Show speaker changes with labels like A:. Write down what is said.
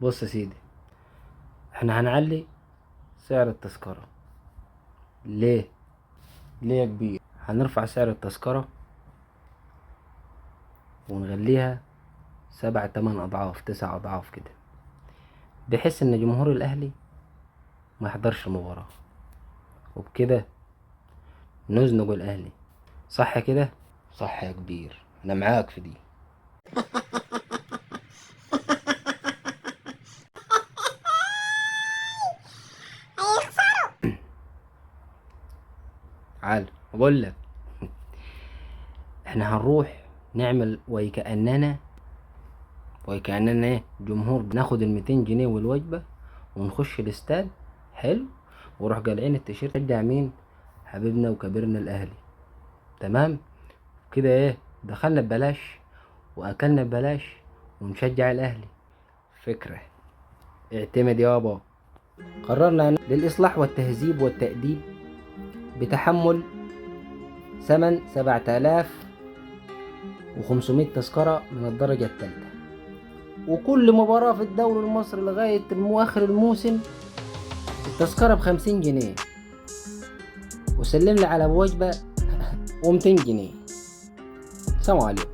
A: بص يا سيدي، احنا هنعلي سعر التذكرة. ليه؟ ليه يا كبير؟ هنرفع سعر التذكرة ونغليها 7 8 أضعاف، 9 أضعاف كده، بحيث إن جمهور الأهلي ما يحضرش المباراة، وبكده نزنق الأهلي. صح كده؟ صح يا كبير، أنا معاك في دي. تعال بقول لك، احنا هنروح نعمل وكأننا ايه، جمهور، بناخد 200 جنيه والوجبة ونخش الاستاد. حلو، وروح قالعين التيشيرت، نشجع مين؟ حبيبنا وكبيرنا الاهلي. تمام كده؟ ايه، دخلنا ببلاش واكلنا ببلاش ونشجع الاهلي. فكرة، اعتمد يابا. قررنا للإصلاح والتهذيب والتأديب بتحمل ثمن 7500 تذكرة من الدرجة الثالثة، وكل مباراة في الدوري المصري لغاية آخر الموسم التذكرة ب50 جنيه، وسلم لي على وجبة و200 جنيه. سلام عليكم.